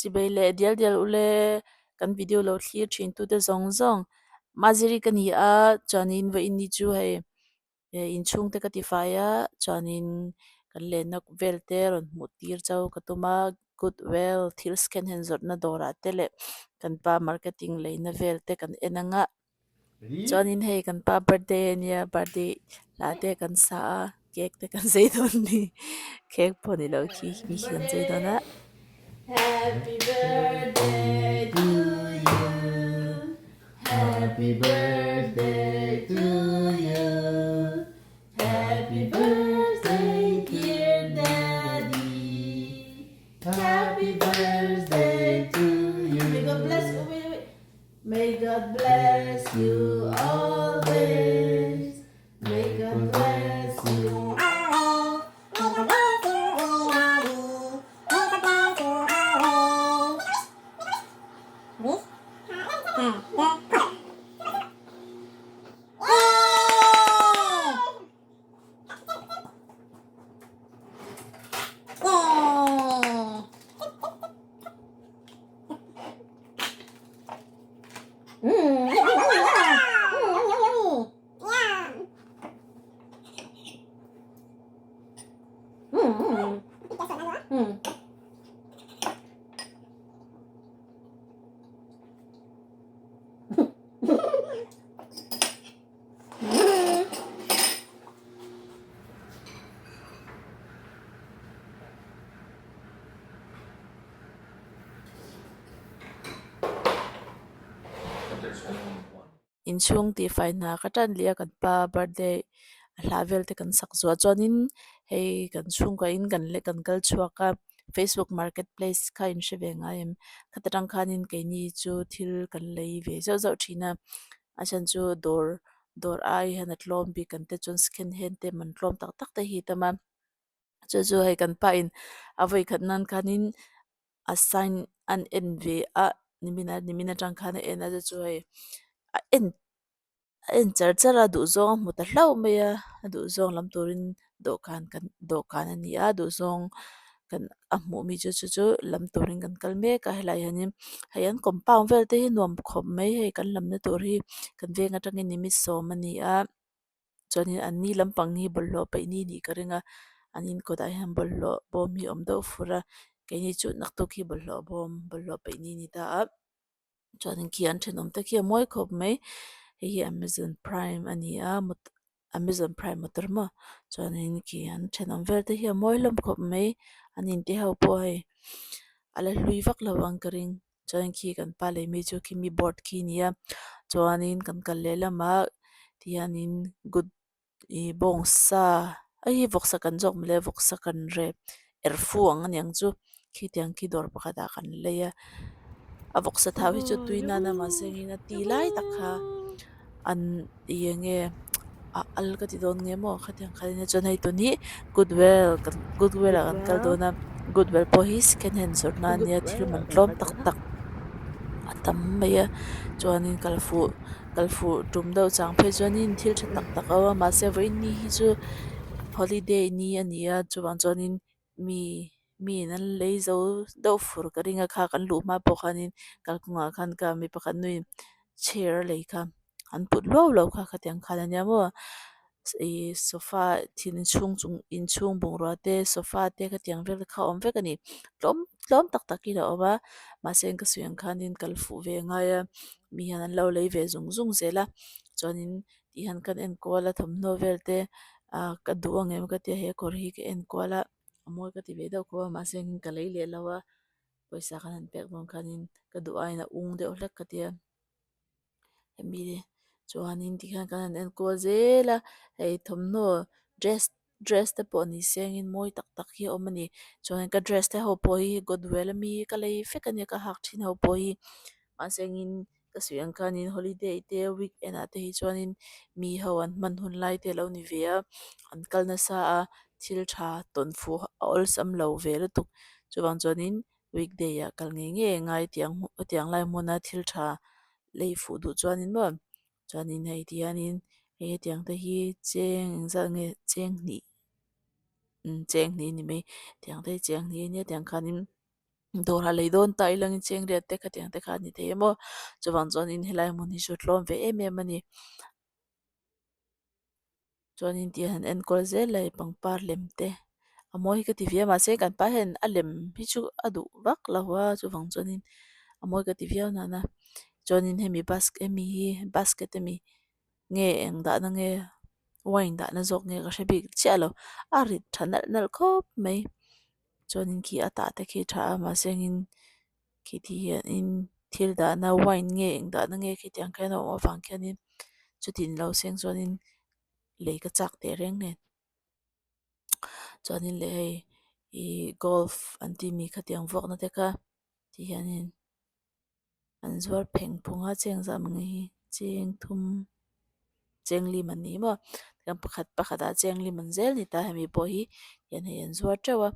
Chibei leh dial dial ule kan video lo thlir thin tute zawng zawng Maziri ka ni a chuanin vawiin ni chu hei inchhung te ka tifai a chuanin kan lenna vel te rawn hmuh tir chau ka tum a goodwill thil second hand zawrhna dawrah te leh kan pa marketing leina vel te kan en ang a. Chuanin hei kan pa birthday ania birthday hla te kan sa a cake te kan zei dawn a ni cake pawh ni lo khi mi khi kan zei dawn a. Happy birthday to you Happy birthday to you Happy birthday dear daddy Happy birthday to you May God bless you wait wait May God bless you always May God bless you Inchhung tihfai hna ka tan leh a kan pa birthday a hla vel te kan sak zuah chuanin hei kan chhungkaw in kan leh kan kal chhuak a facebook market place kha in hre ve ngai em khata tang khanin keini chu thil kan lei ve zeuh zeuh thin a a chhan chu dawr dawr ai hian a tlawm bik kan te chuan second hand te man tlawm tak tak te hi a tam a chu chu hei kan pa in a vawi khat nan khanin a sign an en ve a nimin a nimin atang khan a en a chu chu hei a en a en char char a duhzawng a hmu ta hlauh mai a a duhzawng lam turin dawhkan kan dawhkan a ni a duhzawng kan a hmuh mi chu chu chu lam turin kan kal mek a helai hianin hei an compound vel te hi nuam khawp mai hei kan lamna tur hi kan veng atangin nimit sawm a ni a. Chuanin an ni lampang hi bawlhhlawh peih ni nih ka ring a an in kawtah hian bawlhhlawh bawm hi a awm deuh fur a keini chu naktuk hi bawlhhlawh bawm bawlhhlawh peih ni a ni ta a chuanin khi an thenawm te khi a mawi khawp mai hei hi amazon prime a ni a amazon prime motor maw chuanin khi an thenawm vel te hi a mawi hlawm khawp mai an in te ho pawh hei a la hlui vak lo ang ka ring. Chuan khi kan pa leh mi chu khi mi board khi a ni a chuanin kan kal leh lamah tihianin good ih bawngsa hei hi vawksa kan zawk mawle vawksa kan rep er fu ang a niang chu khitiang khi dawr pakhatah kan lei a a vawksa thau hi chu tui nana mahse engin a ti lai tak kha an ih eng nge a al ka ti dawn nge maw khatiang khan ania chuan hei tun hi goodwill kan goodwill ah kan kal dawn a goodwill pawh hi second hand zawrhna ania thil man tlawm tak tak a tam mai a chuanin kal fuh kal fuh tum deuh chang phei chuanin thil tha tak tak a awm a mahse vawiin ni hi chu holiday ni a ni a chuvang chuanin mi miin an lei zo deuh fur ka ring a kha kan luh hma pawh khanin kalkawngah khan ka mi pakhat nuin chair a lei kha an put luau luau kha khatiang khan ania maw ih sofa thil inchhung chung inchhung bungrua te sofa te khatiang vel kha a awm vek a ni tlawm tlawm tak tak in a awm a mahse ka sawi ang khanin kal fuh ve a ngai a mi hian an lo lei ve zung zung zel a chuanin tih hian kan enkual a thawmhnaw vel te ah ka duh ang em ka tia he kawr hi ka enkual a a mawi ka ti ve deuh khawp a mahse ka lei leh lo a pawisa kan han pek dawn khanin ka duh aiin a ung deuh hlek ka tia hemi chuanin tikhian kan han enkual zel a hei thawmhnaw dress dress te pawh ni sengin mawi tak tak hi a awm a ni chuan ka dress te ho pawh hi goodwill ami ka lei vek a nia ka hak thin ho pawh hi mahse engin ka sawi ang khanin holiday te weekend ah te hi chuanin mi ho an hman hun lai te a lo ni ve a an kal nasa a thil tha tawn fuh a awlsam lo ve lutuk chuvang chuanin weekday ah kal ngei ngei a ngai tiang tiang lai hmuna thil tha lei fuh duh chuanin maw chuanin hei ti hianin hei hetiang te hi cheng engzat nge cheng hnih cheng hnih a ni mai tiang te hi cheng hnih a nia tiang khanin. Dawrah lei dawn ta ila in cheng riat te khatiang te kha a ni thei em aw chuvang chuanin helai hmun hi chu tlawm ve em em a ni chuanin tih han enkawl zel a hei pangpar lem te a mawi hi ka ti ve a mahse kan pa hian a lem hi chu a duh vak lo a chuvang chuanin a mawi ka ti viau nana chuanin hemi bas hemi hi basket ami nge eng dahna nge wine dahna zawk nge ka hre bik chiah lo a rit tha nalh nalh khawp mai. Chuanin khi a tah te khi a tha a mahse engin khi ti hianin thil dahna wine nge eng dahna nge khitiang khian a awm avang khianin chuti ni lo seng chuanin lei ka chak teh reng nen chuanin leh hei ihh golf an tih mi khatiang vuakna te kha ti hianin. An zuar pheng phung a cheng zah mang hi cheng thum cheng lim an ni maw tichuan pakhat pakhat ah cheng lim an zel ni ta hemi pawh hi hian hei an zuar teuh a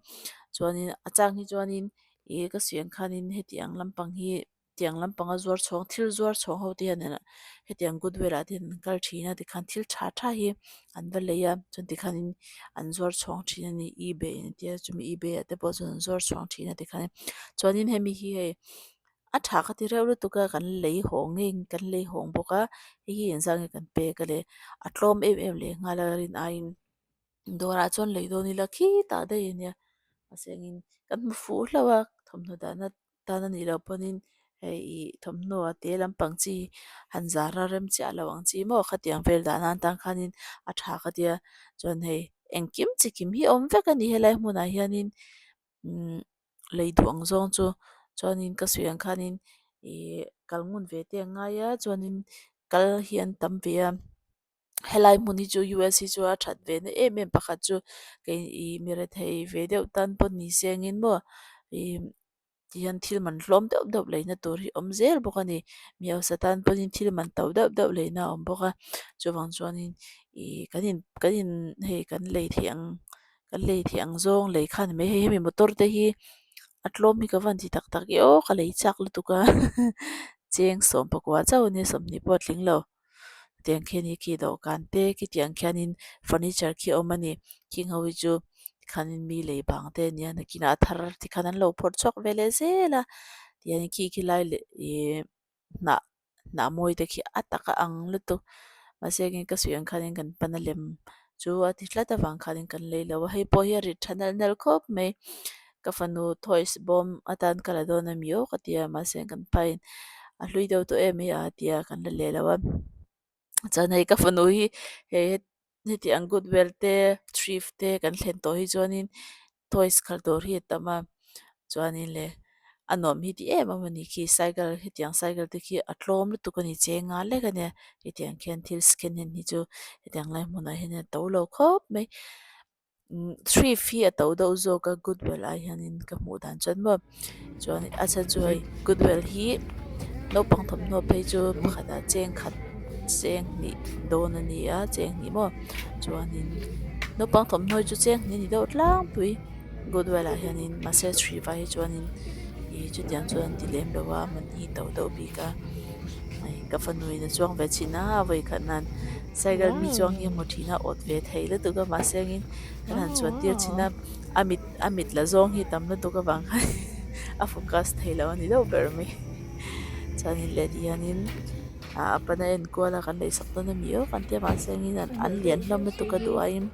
chuanin a chang hi chuanin ih ka suih ang khanin hetiang lampang hi tiang lampanga zuar chhawng thil zuar chhawng ho te hian hetiang goodwill ah te hian an kal thin a tikhan thil tha tha hi an va lei a chuan tikhanin an zuar chhawng thin a ni ebay an tia chumi ebay ah te pawh chuan an zuar chhawng thin a tikhanin chuanin hemi hi hei. A tha ka ti reuh lutuk a kan lei haw ngei kan lei hawng bawk a hei hi engzah nge kan pek a le a tlawm em em leh nghal a rin aiin dawrah chuan lei dawn ila khitah daih a nia mahse engin kan hmu fuh hlauh a thawmhnaw dahna tan a nih loh pawhin hei ih thawmhnaw a te lampang chi han zar a rem chiah lo ang chi maw khatiang vel dah nan tan khanin a tha ka tia chuan hei engkim chikim hi a awm vek a ni helai hmunah hianin umm lei duh ang zawng chu chuanin ka sawi ang khanin ihh kal ngun ve te an ngai a chuanin kal hi an tam ve a helai hmun hi chu U S hi chu a that ve na em em pakhat chu kei ih mi rethei ve deuh tan pawh ni se angin maw ih tihian thil man hlawm deuh deuh leina tur hi awm zel bawk a ni mi hausa tan pawhin thil man to deuh deuh leina a awm bawk a chuvang chuanin ih kan in kan in hei kan lei theih ang. Kan lei theih ang zawng lei kha a ni mai hei hemi motor te hi a tlawm hi ka van ti tak tak e aw ka lei chak lutuk a cheng sawm pakua chauh a nia sawmhnih pawh a tling lo tiang khian hi khi dawhkan te khitiang khianin furniture khi a awm a ni khing ho hi chu tikhanin mi lei bang te a nia nakinah a thar tikhan an lo phawrh chhuak ve leh zel a tihian khi khi lai leh ihh hnah hnah mawi te khi a tak a ang lutuk mahse engin ka sawi ang khanin kan pan a lem chu a ti tlat avang khanin kan lei lo a hei pawh hi a rit tha nalh nalh khawp mai ka fanu toys bawm atan ka la dawn ami aw ka ti a mahse kan pain a hlui deuh tawh em hi a ti a kan la leh lo a chuan hei ka fanu hi hei heti ang goodwill te thrift te kan thlen tawh hi chuanin toys khalh tur hi a tam a chuanin leh a nuam hi ti em em a ni khi cycle hetiang cycle te khi a tlawm lutuk a ni cheng nga lek a nia hetiang khian thil second hand hi chu hetiang lai hmunah hian a to lo khawp mai. Thrift hi a to deuh zawk a goodwill ah hianin ka hmuh dan chuan maw chuan a chhan chu hei goodwill hi naupang thawmhnaw phei chu pakhatah cheng khat cheng hnih dawn a ni a cheng hnih maw chuanin naupang thawmhnaw hi chu cheng hnih a ni deuh tlangpui goodwill ah hianin mahse thrift ah hi chuanin ih chutiang chuan an ti lem lo a man hi to deuh bik a hei ka fanu in a chuang ve thin a vawikhat nan. Cycle mi chuang hi a hmu thin a awt ve thei lutuk a mahse angin kan han chuan tir thin a a mit a mit la zawng hi tam lutuk avang khan a focus thei lo a ni deuh ber mai chuanin leh ti hianin ah a pana en kual a kan leisak dawn ami aw kan tia mahse angin an lian hlawm lutuk a duh aiin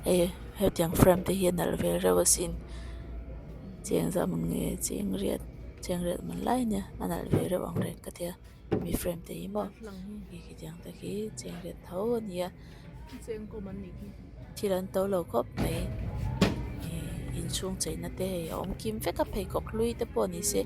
hei hetiang frame te hi a nalh ve reuh asin cheng zam nge cheng riat cheng riat man lai ania a nalh ve reuh ang reng ka tia. Mi frame te hi maw khi khitiang te khi cheng riat tho a nia thil an to lo khawp mai ih inchhung cheina te hei a awm kim vek a pheikhawk hlui te pawh ni se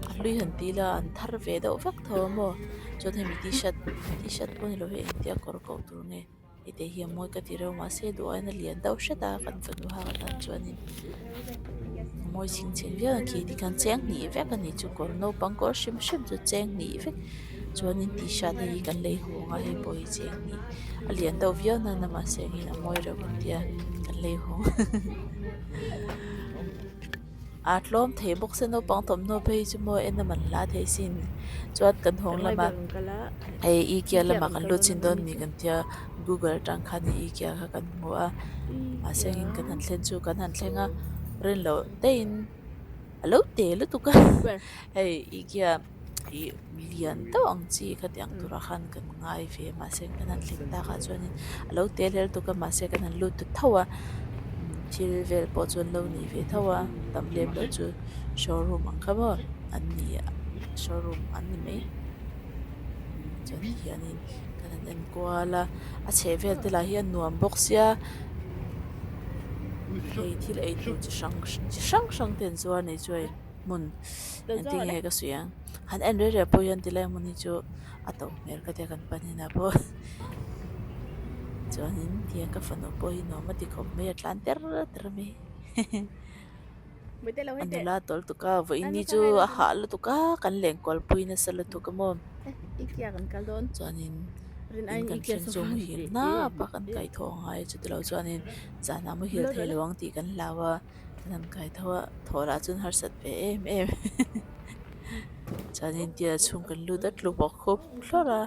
a hlui han ti ila an thar ve deuh vek tho a maw chuan hemi t-shirt t-shirt pawh ni lo hi engtia kawr koh tur nge. Hete hi a mawi ka ti reuh mahse duh aiin a lian deuh hret a kan fanu hak atan chuanin a mawi chhing chheng viau a khi tikhan cheng hnih vek a ni chu kawr naupang kawr hrim hrim chu cheng hnih vek chuanin t-shirt hei hi kan lei hawng a hei pawh hi cheng hnih a lian deuh viau nana mahse engin a mawi reuh kan tia kan lei hawng a tlawm thei bawk se naupang thawmhnaw phei chu maw en a man hla thei sin chuan kan hawng lama hei ikea lamah kan lut chhin dawn ni kan tia google atang khan ikea kha kan hmu a mahse engin kan han thlen chu kan han thleng a rin loh daihin. A lo te lutuk a hei ikea ih lian deuh ang chi khatiang turah khan kan ngai ve a mahse kan han thlen takah chuanin a lo te hle lutuk a mahse kan han lut ta tho a thil vel pawh chu an lo nei ve tho a tam lem loh chu showroom ang kha maw an ni a showroom an ni mai chuan tihianin kan han en kual a a chheh vel te lah hi a nuam bawk sia hei thil ei tur chi hrang chi hrang hrang te an zuar nei chu hei hmun engtin nge ka sawi ang han en rei rei pawh hian tilai hmun hi chu a to hmel ka tia kan pan inah pawh chuanin tiang ka fanu pawh hi nuam a ti khawp mai a tlan ter ter mai a nula tawlh tuk a vawiin ni chu a hah lutuk a kan lenkual pui nasa lutuk a maw chuanin in kan thleng chu muhil hnap a kan kaihthawh a ngai a chutilo chuanin zanah muhil thei lo ang tih kan hlau a kan han kaitho a thawh lah chuan harsat ve em em chuanin tia chhung kan lut a tlu bawk khup thlawrh a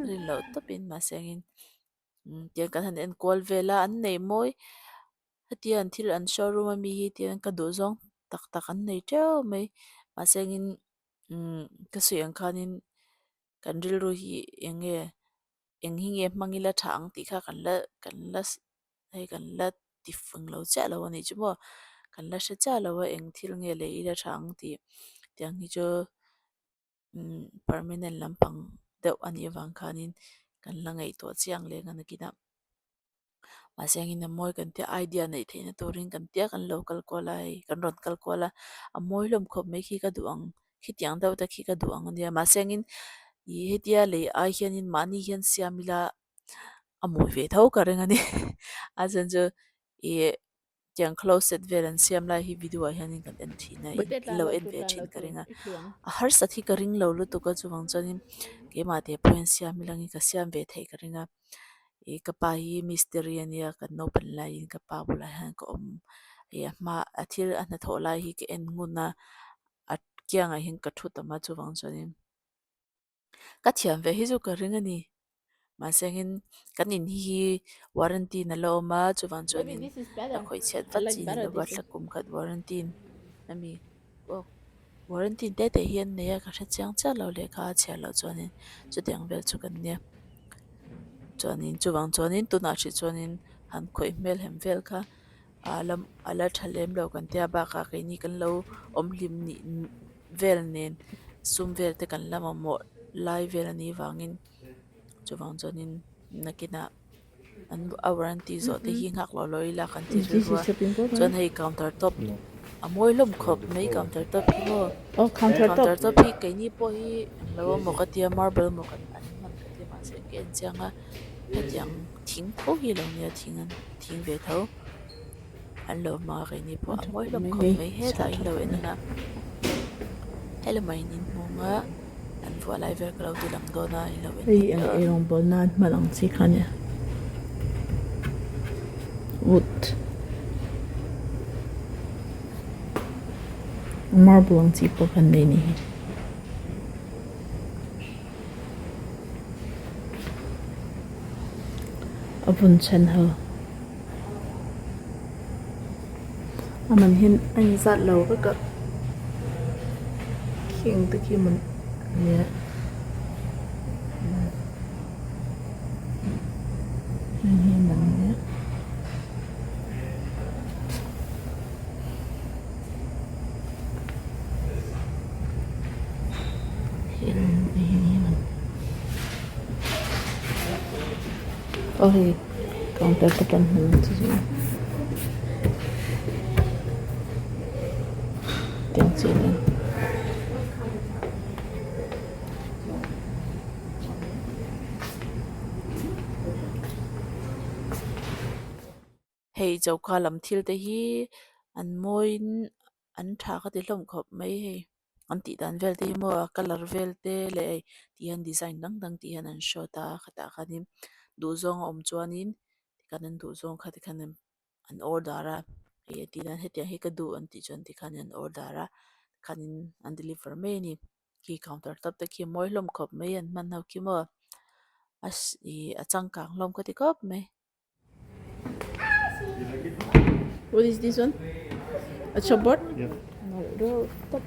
rin loh tawpin mahse angin tiang kan han enkual vel a an nei mawi. Hetiang an thil an showroom ami hi tiang ka duh zawng tak tak an nei teuh mai mahse engin umm ka sawi ang khanin kan rilru hi eng nge eng hi nge hmang ila tha ang tih kha kan la kan la hei kan la ti fing lo chiah lo a nih chu maw kan la hre chiah lo a eng thil nge lei ila tha ang tih tiang hi chu umm permanent lampang deuh a nih avang khanin kan la ngaihtuah chiang leng a nakinah. Mahse engin a mawi kan tia idea neih theihna turin kan tia kan lo kal kual a hei kan rawn kal kual a a mawi hlawm khawp mai khi ka duh ang khitiang deuh te khi ka duh ang ania mahse engin ih hetia lei ai hianin mahni hian siam ila a mawi ve tho ka ring a ni a chhan chu ih tiang closet vel an siam lai hi video ah hianin kan en thin a in lo en ve thin ka ring a a harsat hi ka ring lo lutuk a chuvang chuanin keimah te pawh hian siam ilangin ka siam ve theih ka ring a ih ka pa hi mistiri ania kan naupan laiin ka pa bulah hian ka awm ih a hma a thil a hnathawh lai hi ka en ngun a a kiangah hian ka thu tam a chuvang chuanin. Ka thiam ve hi chu ka ring a ni. Mahse engin kan in hi warranty in a la awm a chuvang chuanin a khawih chhiat vat chi ni lova thla kum khat warranty in a mi aw warranty te te hi an nei a ka hre chiang chiah lo lehkha a chhiar loh chuanin chutiang vel chu kan nia. Chuanin chuvang chuanin tunah hrih chuanin han khawih hmel hem vel kha a la a la tha lem lo kan tia bakah keini kan lo awm hlim nih vel nen sum vel te kan la mamawh lai vel a nih vangin chuvang chuanin nakinah an a warranty zawh te hi nghak lo lo ila kan ti rilru a chuan hei counter top a mawi hlawm khawp mai counter top hi maw counter top hi keini pawh hi englo emaw ka tia marble emaw kan an hman ka tia mahse ka en chiang a hetiang thing tho hi a lo nia thing an thing ve tho an lo hmang a keini pawh a mawi hlawm khawp mai hetah in lo en ang a helamah in inhmung a an vuah lai vel ka lo ti lang dawn a in lo en hei ang eirawng bawl nan hman ang chi kha nia wood marble ang chi pawh khan nei a ni hi. A vun chhan ho a man hian a inzat lo vek a khing te khi man nia heng hi man nia. Aw hei counter te pawh an hmu ang chu chu tiang chi nen. Hei choka lam thil te hi an mawiin an tha ka ti hlawm khawp mai hei an tih dan vel te hi maw a colour vel te leh hei ti hian design dang dang tih hian an show ta a khatah khanin duhzawng a awm chuanin tikhan an duhzawng kha tikhan an order a hei a tih dan hetiang hi ka duh an tih chuan tikhan an order a tikhanin an deliver mai a ni khi counter top te khi a mawi hlawm khawp mai an hman ho khi maw a ih a changkang hlawm ka ti khawp mai. What is this one? A chopboard? Yeah. Nalh reuh tawp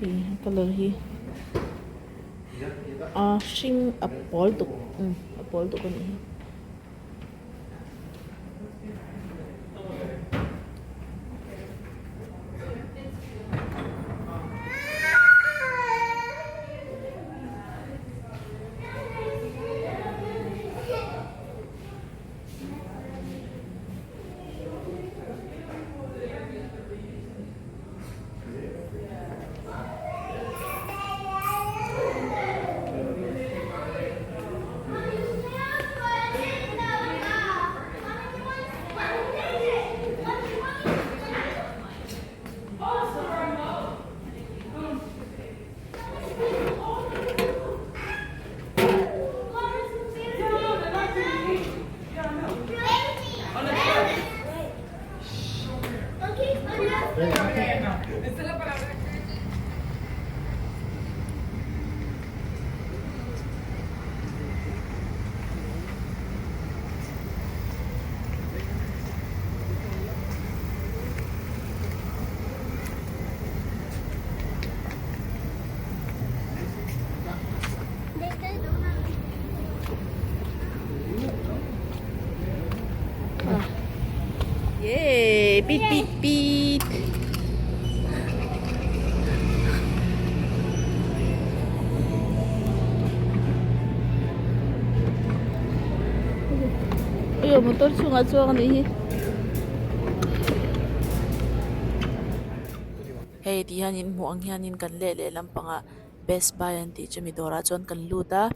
hei a colour hi a hring a pawl duk umm a pawl duk a nih hi. Yay! Beep beep beep! Ayo motor chungah chuang anih hi. Hei ti hianin hmuh ang hianin kan leh leh lampangah Best Buy an tih chumi dawrah chuan kan lut a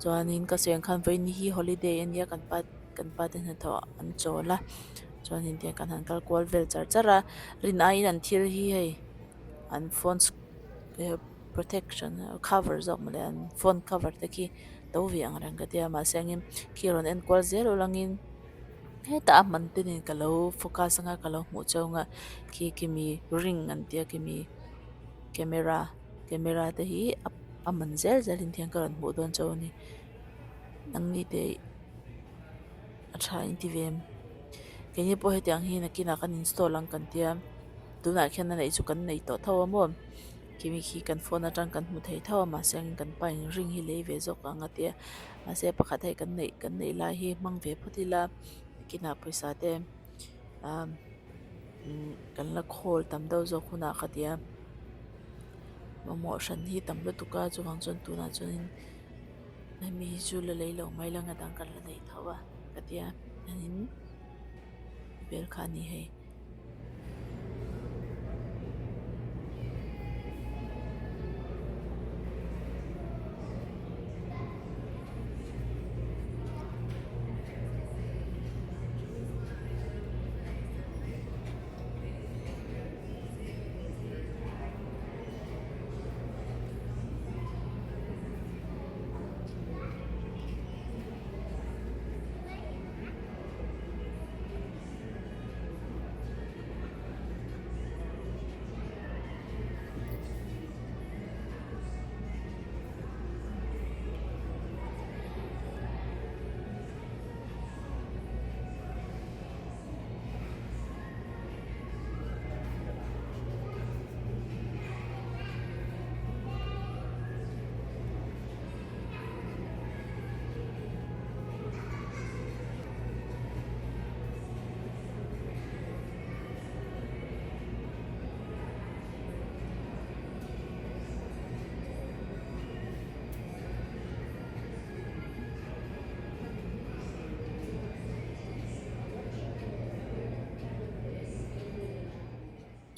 chuanin ka sawi ang khan vawiin hi holiday a nia kan pa kan pa te hnathawh an chawl a chuanin tiang kan han kal kual vel char char a rin aiin an thil hi hei an phone protection cover zawk mawle an phone cover te khi to ve ang reng ka tia mahse engin khi rawn en kual zel ulangin hetah a hman te nen ka lo focus anga ka lo hmuh cheu anga khi kimi ring an tia kimi camera camera te hi a man zel zel in thian ka rawn hmuh dawn chauh a ni nangni te a tha in ti ve em keini pawh hetiang hi nakinah kan install ang kan tia tunah khian a neih chu kan nei tawh tho a maw khimi khi kan phone atang kan hmu thei tho a mahse ang kan pa in ring hi lei ve zawk ang a tia mahse pakhat hei kan neih kan neih lai hi hmang ve phawt ila nakinah pawisa te ah kan la khawl tam deuh zawk hunah ka tia mamawh hran hi tam lutuk a chuvang chuan tunah chuanin hemi hi chu la lei lo mai la nga dang kan la nei tho a ka tia hianin vel kha a ni hei.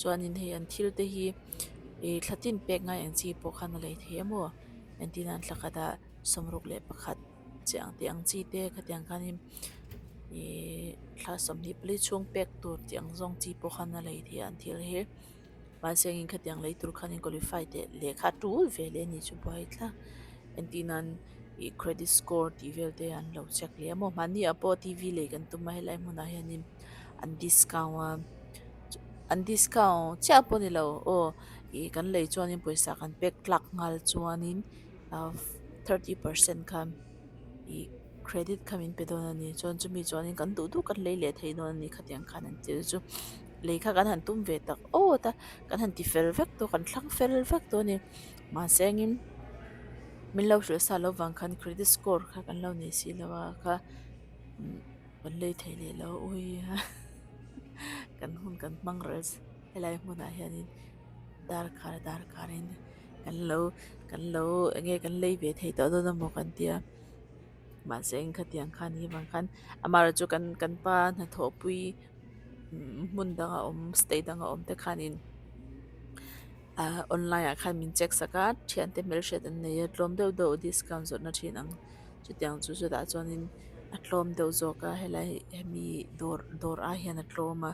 Chuanin hei an thil te hi ih thla tin pek ngai ang chi pawh khan a lei thei a maw entir nan thla khatah 61 chiah ang tih ang chi te khatiang khanin ihh thla 24 chhung pek tur tih ang zawng chi pawh khan a lei thei a an thil hi mahse engin khatiang lei tur khanin qualify teh lehkha tul ve leh a nih chu buai thlak entir nan ih credit score tih vel te an lo check leh a maw mahni ah pawh t v lei kan tum a helai hmunah hianin an discount a an discount chiah pawh a ni lo aw ih kan lei chuanin pawisa kan pek tlak nghal chuanin ah 30% khan ih credit kha min pe dawn a ni chuan chumi chuanin kan duh duh kan lei leh thei dawn a ni khatiang khan an ti chu. Lei kha kan han tum ve tak awt a, kan han ti fel vek tawh, kan thlang fel vek tawh a ni. Mahse engin min lo hrilh sa loh vang khan credit score kha kan lo nei si lo a kha kan lei thei leh lo ui a kan hun kan hmang ral helai hmunah hianin darkar darkarin kan lo kan lo eng nge kan lei ve thei tawh dawn emaw kan tia mahse eng khatiang khan ni vang khan amaherawhchu chu kan kan pa hnathawhpui hmun danga awm state danga awm te khanin ah online ah khan min check sak a thiante hmelhriat an nei a tlawm deuh deuh discount zawrhna thin ang chutiang chu chutah chuanin a tlawm deuh zawk a helai hemi dawr dawr ai hian a tlawm a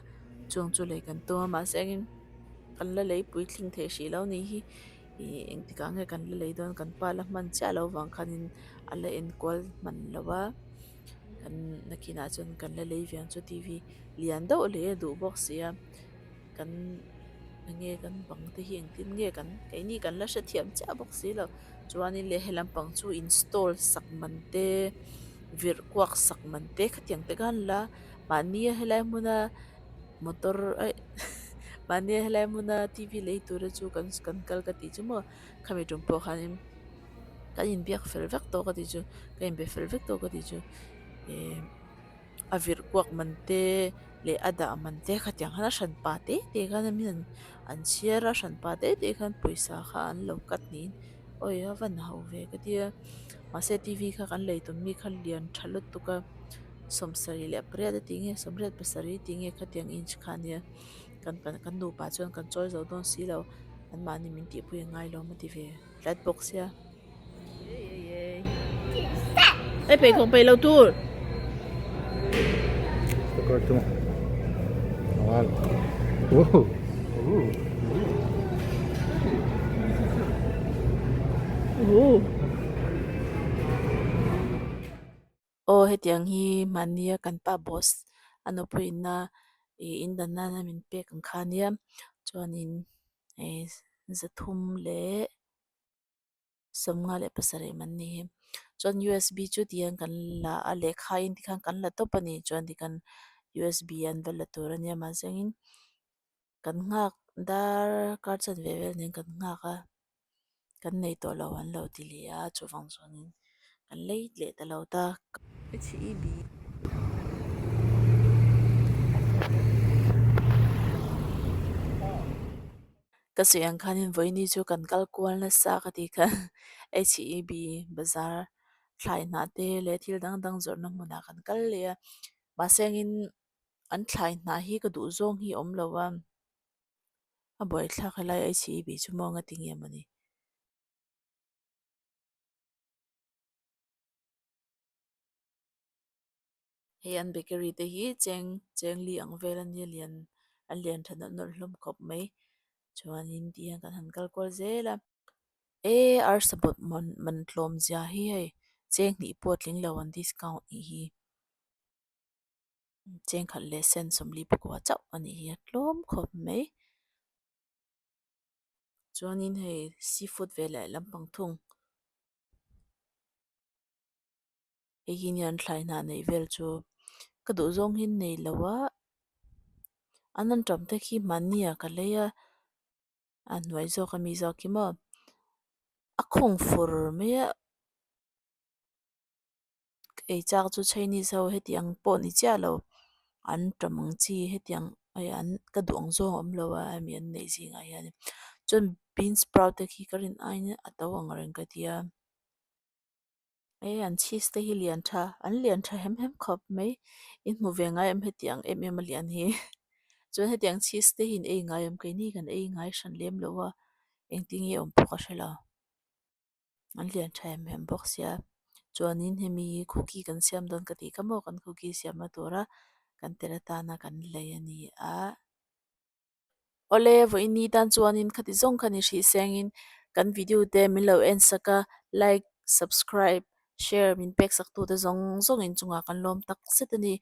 chung chu lei kan tum a mahse engin kan la lei puitling thei hrih lo ni hi ih engtikah nge kan la lei dawn kan pa la hman chiah loh vang khanin a la enkual hman lo a. Kan nakinah chuan kan la lei ve ang chu t v lian deuh leh a duh bawk si a kan enge kan bang te hi engtin nge kan keini kan la hrethiam chiah bawk si lo chuanin leh he lampang chu install sak man te virh kuak sak man te khatiang te khan la mahnia helai hmuna motor aih mahnia helai hmuna t v lei tura chu kan kan kal ka tih chu maw khami tum pawh khanin. Kan inbiak fel vek tawh ka tih chu ka inbe fel vek tawh ka tih chu eh a virh kuak man te leh a dah man te khatiang khan a hran pa te te khan a min an chhiar a hran pa te te khan pawisa kha an lo cut niin awi a van ho ve ka tia mahse t v kha kan lei tum mi kha lian tha lutuk a sawmsarih leh pariat a tih nge sawmriat pasarih tih nge khatiang inch kha a nia kan kan nupa chuan kan chawi zo dawn si lo anmahni min tihpui a ngai lo maw ti ve. Tlat bawk sia. Ei pei khawng pei lo tur. Aw hetiang hi mahnia kan pa boss a nupui inna ih in dan nana min pek ang kha ania chuanin ih zathum leh sawmnga leh pasarih man ni hi chuan u s b chu tihian kan la a lehkha in tikhan kan la tawp a ni chuan tikhan u s b an va la tur ania mahse engin kan nghak darkar chanve vel nen kan nghak a. Kan nei tawh lo an lo ti leh a chuvang chuanin kan lei leh ta lo ta. HEB. Ka sawi ang khanin vawiini chu kan kal kual nasa ka tih kha HEB bazar thlai hnah te leh thil dang dang zawrhna hmunah kan kal leh a mahse angin an thlai hnah hi ka duh zawng hi a awm lo a. A buaithlak helai a chhi bih chu maw nga ti nge mawni. Hei an bakery te hi cheng cheng li ang vel ania lian an lian tha nawlh nawlh hlawm khawp mai chuanin ti hian kan han kal kual zel a e arsa bawt man man tlawm zia hi hei cheng hnih pawh a tling lo an discount nih hi. Chengkhat leh sen sawmli pakua chauh a nih hi a tlawm khawp mai. Chuanin hei seafood ve leh lampang thung. Hei hi nia an thlai hnah neih vel chu ka duh zawng hi an nei lo a, an an tam te khi mahni ah ka lei a, a hnuai zawk ami zawk hi maw a khawng fur mai a. Ei chak chu Chinese ho hetiang pawh ni chiah lo an tam ang chi hetiang hei an ka duh ang zawng a awm lo a hemi an neih zingah hian chuan bean sprout te khi ka rin aiin a to ang reng ka tia hei an cheese te hi lian tha an lian tha hem hem khawp mai in hmu ve ngai em hetiang em em a lian hi chuan hetiang cheese te hi in ei ngai em keini kan ei ngai hran lem lo a engtin nge awm pawh ka hre lo. An lian tha em em bawk sia chuanin hemi hi cookie kan siam dawn ka tih kha maw kan cookie siamna tura kan tel atana kan lei a ni a. Awle vawiin ni tan chuanin khati zawng kha ni hrih sengin kan video te min lo en sak a like subscribe share min pek sak tute zawng zawng in chungah kan lawm tak zet a ni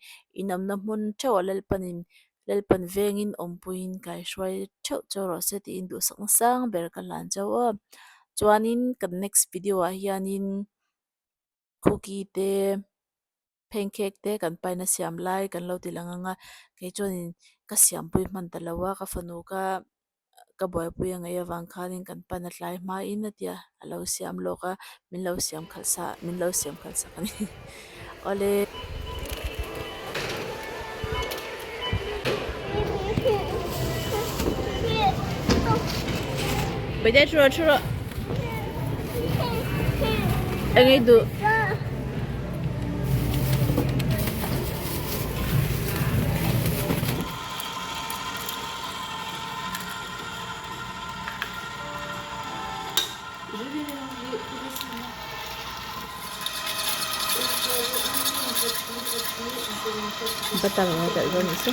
inawmna hmun theuh ah lalpanin Lalpan vengin awmpuiin kaihruai theuh chauh rawh se tiin duhsakna sang ber ka hlan chauh a. Chuanin kan next video ah hianin cookie te pancake te kan paina siam lai kan lo ti lang ang a kei chuanin Ka siampui hman ta lo a, ka fanu ka ka buaipui a ngaih avang khanin kan pan a tlai hmain a tia a lo siam lawk a, min lo siam khalh sa min lo siam khalh sak a ni. Awle. Bawihte thu rawh thu rawh. Eng ei duh? Butter a telh dawn nih chu.